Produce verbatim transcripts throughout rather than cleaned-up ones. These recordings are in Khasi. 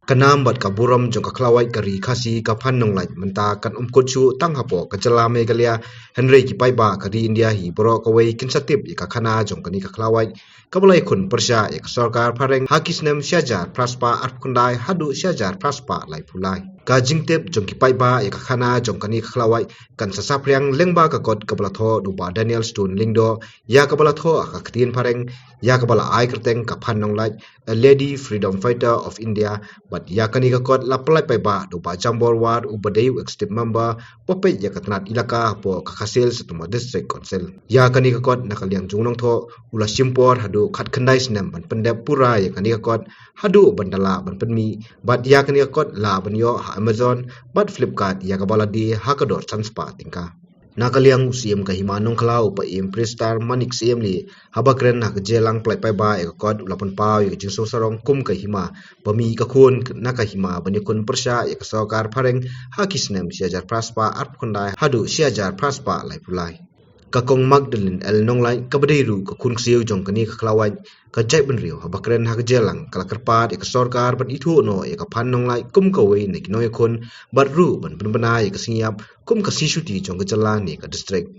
Ka nam bad ka burom jong ka khlawait ka ri Khasi ka Phan Nonglait mynta kan ym kut shuh tang hapoh ka jylla Meghalaya, hynrei ki paidbah ka ri India hi baroh kawei kin sa tip ïa ka khana jong kane ka khlawait kaba la ïakhun pyrshah ïa ka sorkar phareng ha ki snem shi hajar phra spah arphew khyndai haduh shi hajar phra spah laiphew lai. Ka jingtip jong ki paidbah ïa ka khana jong kane ka khlawait kan sa saphriang lyngba ka kot kaba la thoh da u Bah Daniel Stone Lyngdoh, ïa kaba la thoh ha ka ktien phareng, ïa kaba la ai kyrteng ka Phan Nonglait, a lady freedom fighter of India, bad ïa kane ka kot la pynlait paidbah da u Bah Jambor War uba dei u executive member ba peit ïa ka tnat ilaka hapoh ka Khasi Hills Autonomous District Council. Ïa kane ka kot na ka liang jong u nongthoh u la shim por haduh khatkhyndai snem ban pyndep pura ïa kane ka kot haduh ban da lah ban pynmih, bad ïa kane ka kot lah ban ïoh ha Amazon bad Flipkart ïa kaba la die ha ka dor san spah tyngka. Na ka liang u Syiem ka Hima Nongkhlaw u Paiem Prestone Manik Syiemlieh, haba kren ha ka jingïalang pynlait paidbah ïa ka kot, u la pynpaw ïa ka jingsngewsarong kum ka hima ba mih ka khun na ka hima ban ïakhun pyrshah ïa ka sorkar phareng ha ki snem shi hajar phra spah arphew khyndai haduh shi hajar phra spah laiphew lai. Ka Kong Magdalene L Nonglait kaba dei ruh ka khun ksiew jong kane ka khlawait, ka jaitbynriew, haba kren ha ka jingïalang ka la kyrpad ïa ka sorkar ban ithuh noh ïa ka Phan Nonglait kum kawei na ki nongïakhun bad ruh ban pynbna ïa ka sngi ïap kum ka sngi shuti jong ka jylla ne ka district.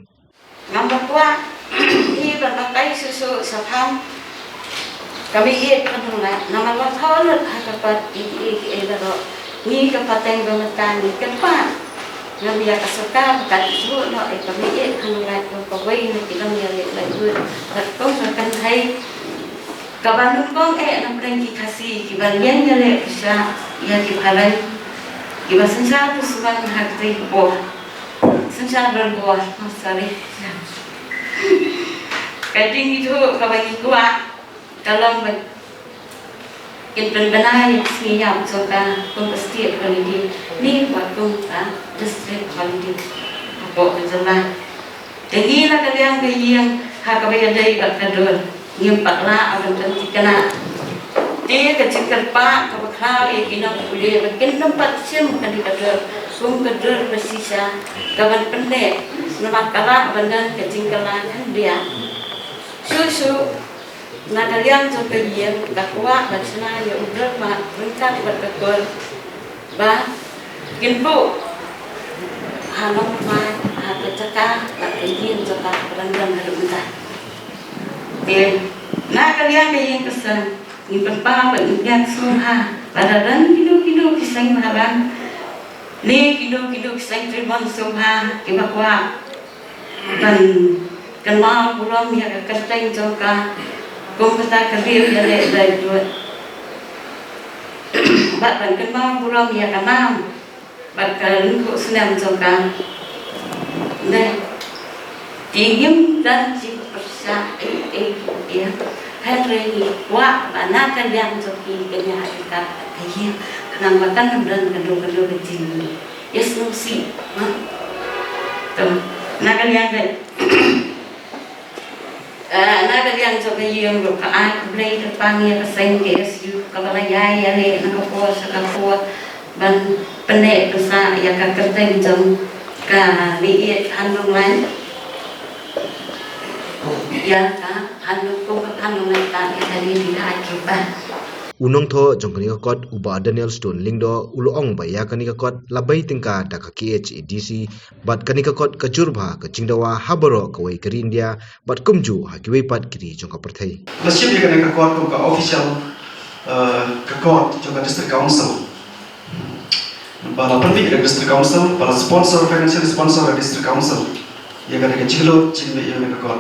Ngam ba kwah hi ban batai shuh shuh shaphang ka mih ïeit Phan Nonglait namar la thoh lut ha ka kot ïa kiei kiei baroh. Ngi ka pateng ba mynta ngi kyrpad, ngam ïa ka sorkar ba kan ithuh noh ïa ka mih ïeit Phan Nonglait kum kawei na ki nongïaleh laitluid bad kum ka kynthei kaba nyngkong eh na pdeng ki Khasi kiba ïeng ïaleh pyrshah ïa ki phareng kiba synshar pyrshah ha kata ka por. Synshar don bor, oh, sorry. Ka jingithuh kaba ngi kwah ka long ba kin pynbna ïa ka sngi ïap jong ka kum ka state holiday ne wat kum ka district holiday hapoh ka jylla. Te ngi na ka liang ka ïing ha kaba ïadei bad ka dur ngim pat lah ban pynthikna. Te ka jingkyrpad kaba khraw ïa ki nongpule ba kin nym pat shim kane ka dur kum ka dur ba shisha kaban pynneh, namar ka lah ban don ka jingkylla khyndiat. Shuh shuh na ka liang jong ka ïing ka kwah ban shna ïa u dur ma ryngkat bad ka kur ba kin buh ha Nongthymmai ha ka jaka bad ka ïing jong ka kaba dang don haduh mynta. Te na ka liang ka ïing ka sem ngi pynpaw bad ngi pdiang sngewbha lada don kino kino ki seng bhalang ne kino kino ki seng trei mon sngewbha kiba kwah ban kynmaw burom ïa ka kyrteng jong ka kum kata ka riew ïaleh laitluid bad ban kynmaw burom ïa ka nam bad ka lyngkhuh snem jong ka. Te ngim don jingpyrshah ei ei ïa, hynrei ngi kwah ba na ka liang jong ki kynja ha ka ïing khnang ba kan ym don kano kano ka jingïasngewsih. To na ka liang ka Ah, na ka liang jong ka ïing ruh ka ai khublei kyrpang ïa ka seng K S U kaba la ïai ïaleh na ka por sha ka por ban pynneh pynsah ïa ka kyrteng jong ka mih ïeit Phan Nonglait. Ïa ka Phan Nong kum ka Phan Nonglait ta ïa ka ri ri ha ki ba. U nongthoh jong kane ka kot u Bah Daniel Stone Lyngdoh u la ong ba ïa kane ka kot la bei tyngka da ka K H A D C bad kane ka kot ka jur bha ka jingdawa ha baroh kawei ka ri India bad kumjuh ha kiwei pat ki ri jong ka pyrthei. La shim ïa kane ka kot kum ka official, eh, ka kot jong ka District Council. Ba la pynmih da ka District Council, ba la sponsor, financial sponsor da ka District Council. Ïa kane ka jinglut jingmih ïa kane ka kot.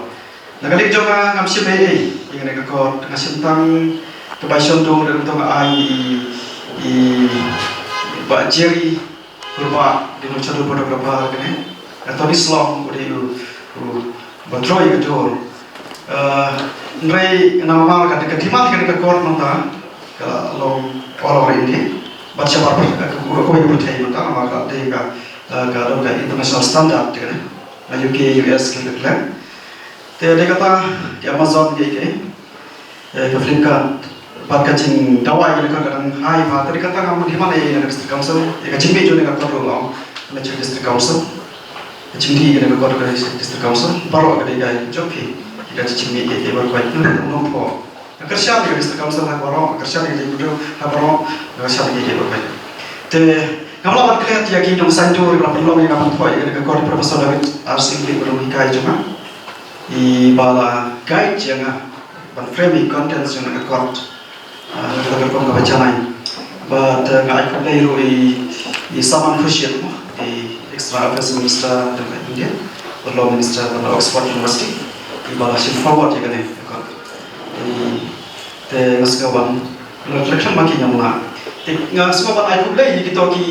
Na ka liang jong nga ngam shim ei ei ïa kane ka kot, nga shim tang ka bai shon dong da ka tong ai i, i Bah Jerry Kurbah, dei nongshon photographer kane. Ka Tony Slong u dei u, u ba troi ka jor. Eh, hynrei namar ka, ka demand kane ka kot mynta ka long all over India. Bad shabar ka, ka, ka, ka pyrthei mynta namar ka dei ka, eh, ka long ka international standard kane. Na U K, U S ki khlem. Te dei kata ki Amazon ki, ki, eh, ka Flipkart. Bad ka jingdawa ïa ka, ka dang high bha. Te dei kata ngam demand ei ei na ka District Council. Ïa ka jingmih jong ka kot ruh long na jong District Council. Ka jingdih ïa ka kot ka District Council. Baroh ka dei ka jong phi. Ïa ka jingmih ïa ka baroh ka jingmih. Ka kyrshan ïa ka District Council ha baroh, ka kyrshan ïa ka jingmyntoi ha baroh, ka kyrshan ïa ka jingmyntoi. Te ngam lah ban klet ïa ki nongsaindur ba la pynlong ïa nga ban thoh ïa ka kot, Professor David R Singh, ba long hikai jong nga, i ba la guide ïa nga ban frame ïa ka contents jong ka kot. Ah, ka la ka rukom kaba janai. Bad, ah, nga ai khublei ruh ïa i Salman Khurshid, i External Affairs Minister jong ka India, ba long Minister jong ka Oxford University, i ba la shim forward ïa kane ka kot. I, te nga sngewbha ban, nga khlem ma ki ñiam la. Te nga sngewbha ban ai khublei ïa kito ki,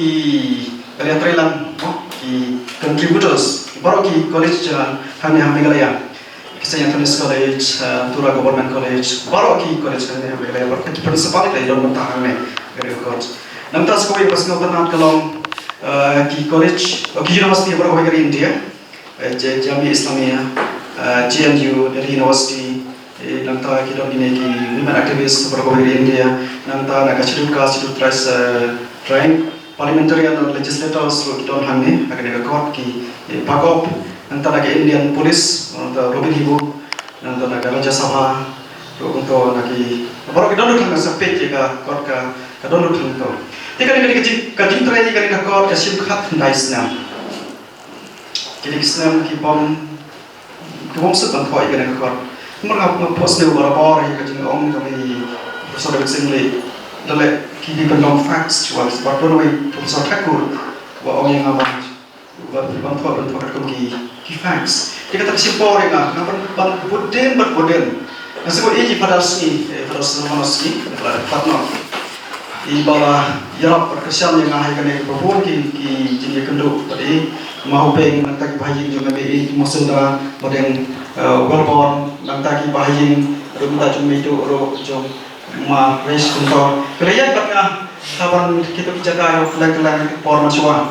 ka la treilang, ki contributors, baroh ki college, ah, hangne ha Meghalaya. Ki Saint Anthony's College, uh, Tura Government College, baroh ki college hangne ha Meghalaya, baroh ki principal ki la don mynta hangne, very good. Nangta sa kawei ba sngewtynnat ka long, uh, ki college, oh, ki university baroh kawei ka ri India, eh, J-, Jamia Islamia, uh, J N U, Delhi University, eh, nangta ki don kine ki women activists baroh kawei ka ri India, nangta na ka Scheduled Caste, Scheduled Tribes, uh, Tribe, parliamentarian, legislators ruh ki don hangne ha kane ka kot, ki, eh, PAGOP, nangta na ka Indian Police, nangta Robin Hibu, nangta na ka Rajya Sabha ruh, nangta na ki, baroh ki don ruh hangne, sa peit ïa ka kot ka, ka don ruh hangne to. Te kane ka dei ka jing, ka jingtrei ïa kane ka kot ka shim khatkhyndai snem. Kine ki snem ki bym, ki bym suk ban thoh ïa kane ka kot. Namar nga, nga phohsniew barabor ïa ka jingong jong i Professor David Singleh. Lada ki dei ban long facts, shuwa, shuwa, ban long i Professor Thakur ba ong ïa nga ban, ban, ban thoh, ban thoh katkum ki, ki facts. Te kata ka shim por ïa nga, nga ban, ban bud dien, ban bud dien. Nga sngewbha ïa i Father Sngi, eh, Father Sngi, Father Sngi, Father Sngi. I ba la ïarap bad kyrshan ïa nga ha kane ka bun ki, ki jingïakynduh bad i Ma Hoping, nangta ki bahaïing jong nga, i Masilda, bad i, eh, Wellborn, nangta ki bahaïing ruh, nangta jong me tu ruh, jong Ma Resh kumto. Ki la ïaid bad nga ha ban kito ki jaka ruh, kylleng kylleng por mynshuwa.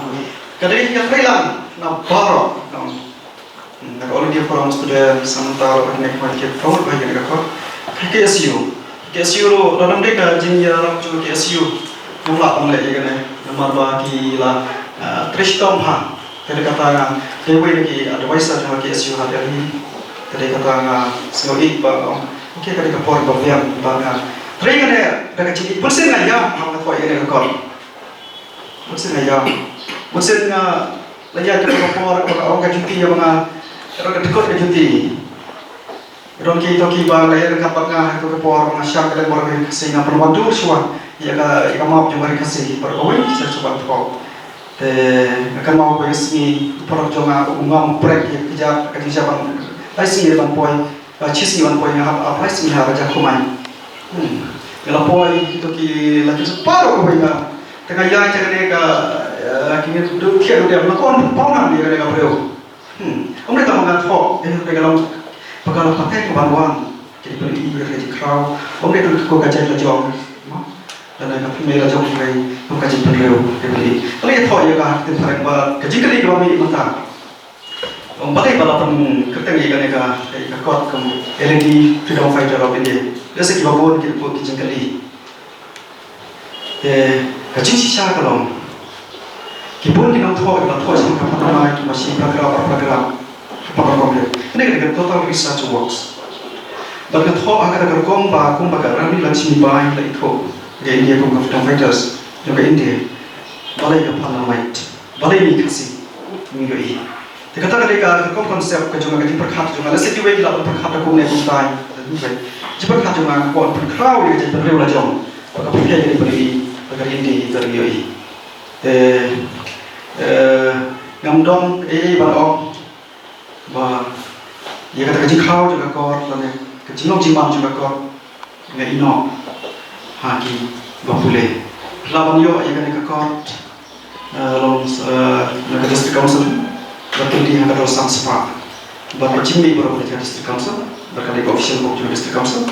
Ka dei ka treilang na baroh, na Hmm, na ka All India Forum of Students, sa mynta ruh kane ka kmie ki promote bha ïa kane ka kot. Ka K S U. Ka K S U ruh, la dang dei ka jingïarap jong ka K S U. Ngam lah ban leh ïa kane. Namar ba ki la, ah, trei shitom bha. Ka dei kata nga, dei wei na ki advisor jong ka K S U ha Delhi. Ka dei kata nga sngewbha ba, oh, okay, ka dei ka por ba biang ba nga trei kane, da ka jingïeit. Bun sien nga ïam ha nga thoh ïa kane ka kot. Bun sien nga ïam. Bun sien nga la ïaid ka por, ka por, ka ong ka juti ïa nga, ka ong ka dkut ka juti. Ka don kito kiba la ïaid ryngkat bad nga ha ka por, nga shah ka lyngngoh ka ri Khasi, nga pynwandur shuwa ïa ka, ïa ka map jong ka ri Khasi, bad kawei sa shuwa ban thoh. Te nga kynmaw ba ïa sngi, u paralok jong nga u ngam prek ïa ka jingshah, ka jingshah ban, lai sngi ban poi. Ka shi sngi ban poi nga hap, hap lai sngi ha ka jaka khumai. Hmm. Nga la poi, kito ki la ki sa paro ka poi nga. Te nga ïa jaka ne ka, eh, ki ngi duk thiah duk thiah, nga kon pau na ïa ka ne ka briew. Hmm. Ym dei tang nga thoh, eh, ka long, ba ka la pateng ka ban wan. Ki dei pynlong ïa ka jingkhraw. Ym dei tang ko ka jait la jong. Lane ka pynlong la jong ki, ka jingpynlong, ka pynlong. Ka la ïa thoh ïa ka, ka pynlong ba, ka jingkylli ka ba mih mynta. Ong balei ba la pynkyrteng ïa kane ka, ka kot kum L A D Freedom Fighter of India. Lehse kiba bun ki, ki jingkylli. Te ka jingshisha ka long, ki bun ki nongthoh kiba thoh sha ka pynlong, kiba shim paragraph, paragraph, paragraph. Kane ka dei ka total research works. Bad nga thoh ha kata ka rukom ba kumba ka Rani Lakshmibai la ithuh ïa ka India kum ka Freedom Fighters jong ka India. Balei ka pynlong. Balei ngi Khasi ngi ïohi. Te kata ka dei ka, ka kum concept ka jong nga, ka jingpyrkhat jong nga. Lehse kiwei ki lah ban pyrkhat da kumne kumtai. Jingpyrkhat jong nga, nga kwah pynkhraw ïa ka jingpynriew la jong. Ba ka pyrthei ka dei ban ïohi, ba ka ri India ka dei ban ïohi. Te, eh, ngam don ei ei ban ong. Ba ïa kata ka jingkhraw jong ka kot lane ka jinglong jingman jong ka kot nga ïehnoh ha kiba pule. Lah ban ïoh ïa kane ka kot, eh, long, eh, na ka District Council, ba kynti ha ka dor san spah. Bad ka jingmih baroh ka dei ka District Council, bad ka dei ka official book jong ka District Council.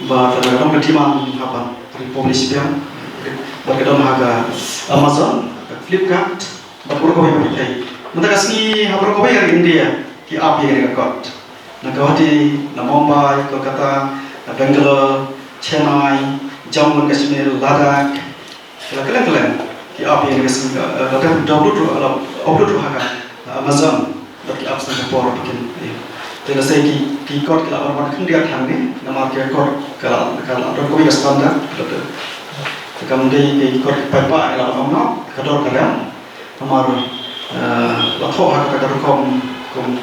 Bad ka long ka demand ha ban republish biang. Bad ka don ha ka Amazon, ka Flipkart, bad baroh kawei ka pyrthei. Mynta ka sngi ha baroh kawei ka ri India ki ap ïa kane ka kot. Na Guwahati, na Mumbai, Kolkata, na Bangalore, Chennai, Jammu and Kashmir, Ladakh. Ki la kylleng kylleng ki ap ïa kane ka sngi, eh, la dep download ruh, la upload ruh ha ka, eh, Amazon. Bad ki ap sha ka por ba kin, eh. Te lehse ki, ki kot ki la wan wan khyndiat hangne, namar ki kot Ka la, ka la don kum ka standard, ka la, ka kam dei ka kot paidbah, la ong noh, ka dor ka rem. Namar, eh, la thoh ha ka rukom, kum,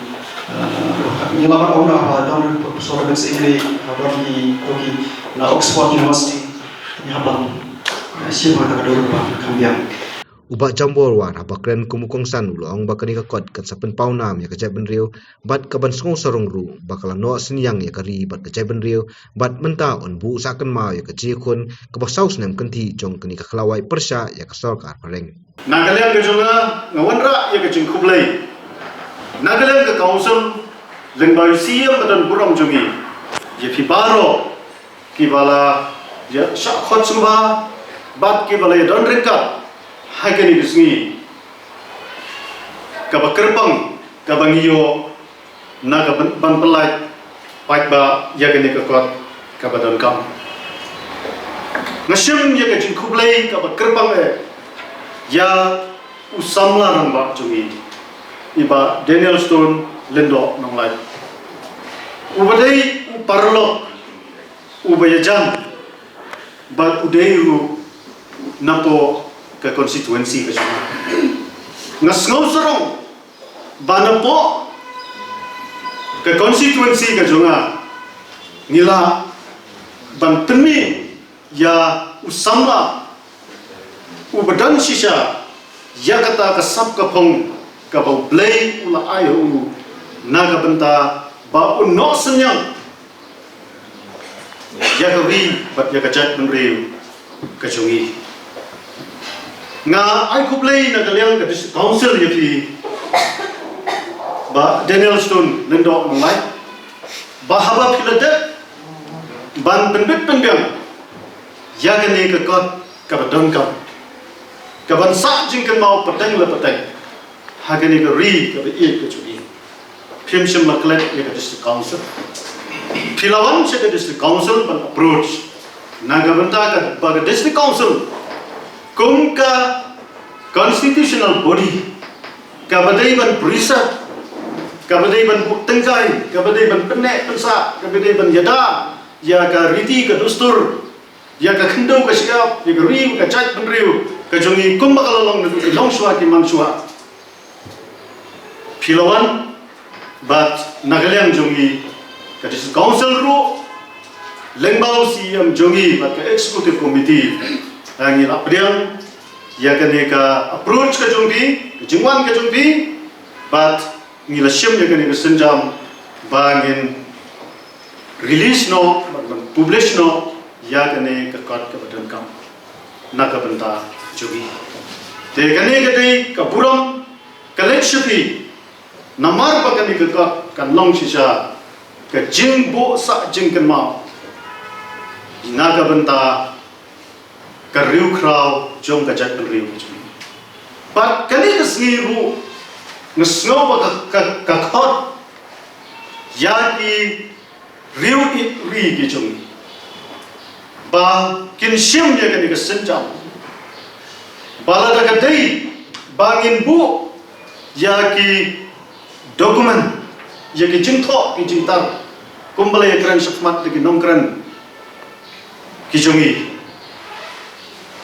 eh, ngi la ong noh ba don Professor Robert Singh, ba don ki, to ki, na Oxford University, ngi hap ban, eh, shim ha ka dur ba kham biang. U Bah Jambor War haba kren kum u kongsan u la ong ba kane ka kot kan sa pynpaw nam ïa ka jaitbynriew bad ka ban sngew sarong ruh ba ka la noh synñiang ïa ka ri bad ka jaitbynriew bad mynta un buh sah kynmaw ïa ka jingïakhun kaba saw snem kynthih jong kane ka khlawait pyrshah ïa ka sorkar phareng. Na ka liang ka jong nga, nga wanrah ïa ka jingkhublei na ka liang ka council lyngba u C E M ba don burom jong ngi, ïa phi baroh kiba la ïa shah khot sngewbha bad kiba la ïa don ryngkat ha kane ka sngi kaba kyrpang kaba ngi ïoh na ka ban, ban pynlait paidbah ïa kane ka kot kaba donkam. Nga shim ïa ka jingkhublei kaba kyrpang eh ïa u samla rangbah jong ngi, i Bah Daniel Stone Lyngdoh Nonglait, uba dei u paralok uba ïajan bad u dei ruh napoh ka constituency ka jong nga. Nga sngew sarong ba napoh ka constituency ka jong nga ngi lah ban pynmih ïa u samla uba don shisha ïa kata ka sap ka phong kaba U Blei u la ai ha u na ka bynta ba un noh synñiang ïa ka ri bad ïa ka jaitbynriew ka jong ngi. Nga ai khublei na ka liang ka District Council ïa phi, Bah Daniel Stone Lyngdoh Nonglait, ba haba phi la dep ban pynbit pynbiang ïa kane ka kot kaba donkam, ka ban sah jingkynmaw pateng la pateng ha kane ka ri kaba ïeit ka jong ngi. Phim shym la klet ïa ka District Council. Phi la wan sha ka District Council ban approach na ka bynta ka, ba ka District Council kum ka constitutional body kaba dei ban preserve, kaba dei ban buh tyngkai, kaba dei ban pynneh pynsah, kaba dei ban ïada ïa ka riti ka dustur, ïa ka khyndew ka shyiap, ïa ka ri ka jaitbynriew ka jong ngi kumba ka la long naduh ki longshuwa ki manshuwa. Phi la wan bad na ka liang jong ngi ka District Council ruh lyngba u C E M jong ngi bad ka Executive Committee, ngi la pdiang ïa kane ka approach ka jong phi, ka jingwan ka jong phi, bad ngi la shim ïa kane ka sienjam ba ngin release noh, ban publish noh ïa kane ka kot kaba donkam na ka bynta jong ngi. Te kane ka dei ka burom ka leit sha phi, namar ba kane ka kot kan long shisha ka jingbuh sah jingkynmaw na ka bynta ka riewkhraw jong ka jaitbynriew ka jong ngi. Bad kane ka sngi ruh nga sngew ba ka, ka, ka khot ïa ki riew ïeit ri ki jong ngi ba kin shim ïa kane ka sienjam ba lada ka dei ba ngin buh ïa ki document, ïa ki jingthoh ki jingtar kumba la ïakren shakhmat da ki nongkren ki jong ngi.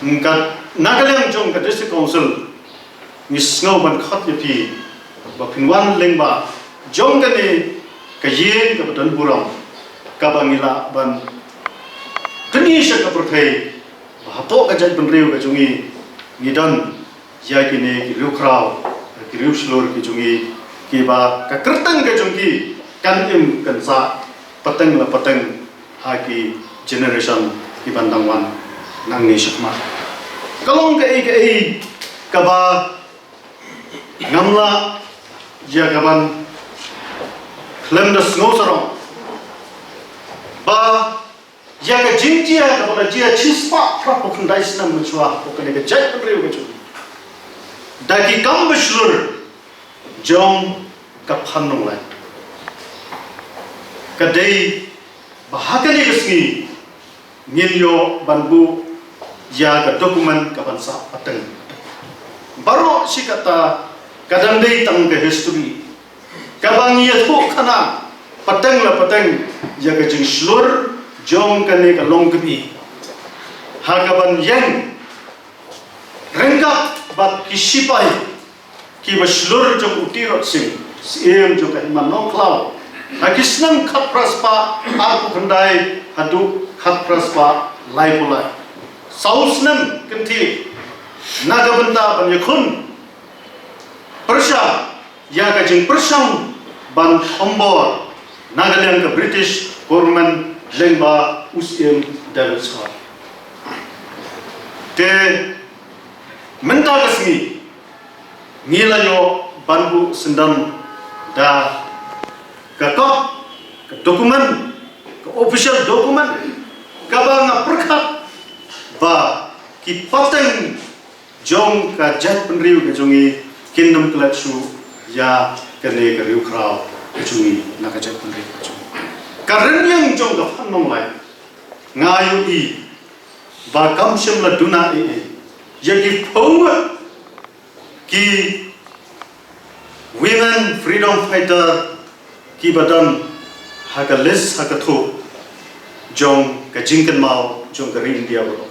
Nga, na ka liang jong ka District Council ngi sngew ban khot ïa phi ba phin wan lyngba jong kane ka ïing kaba don burom kaba ngi lah ban pyni sha ka pyrthei ba hapoh ka jaitbynriew ka jong ngi ngi don ïa kine ki riewkhraw, ki riewshlur ki jong ngi, kiba ka kyrteng ka jong ki kan im kan sah pateng la pateng ha ki generation ki ban dang wan nangne shakhmat. Ka long kaei kaei kaba ngam lah ïa ka ban khlem da sngew sarong ba ïa ka jingjia kaba la jia shispah phra phew khyndai snem mynshuwa hapoh kane ka jaitbynriew ka jong ngi da ki kam ba shlur jong ka Phan Nonglait. Ka dei ba ha kane ka sngi ngin ïoh ban buh ïa ka document ka ban sah pateng. Baroh shi katta ka dang dei tang ka history kaba ngi ïathuh khana pateng la pateng ïa ka jingshlur jong kane ka longkmie ha kaban ïeng ryngkat bad ki shipai kiba shlur jong u Tirot Sing, Syiem jong ka Hima Nongkhlaw, ha ki snem khatphra spah arphew khyndai haduh khatphra spah laiphew lai. Saw snem kyntien na ka bynta ban ïakhun pyrshah ïa ka jingpyrshang ban thombor na ka liang ka British government lyngba u Syiem David Scott. Te mynta ka sngi ngi la ïoh ban buh syndon da ka kop, ka document, ka official document kaba nga pyrkhat ba ki pateng jong ka jaitbynriew ka jong ngi kin ym klet shuh ïa kane ka riewkhraw ka jong ngi na ka jaitbynriew ka jong ngi. Ka rynïeng jong ka Phan Nonglait nga ïohi ba kam shym la duna ei ei ïa ki phew ngut ki women freedom fighter kiba don ha ka list, ha ka thup jong ka jingkynmaw jong ka ri India baroh.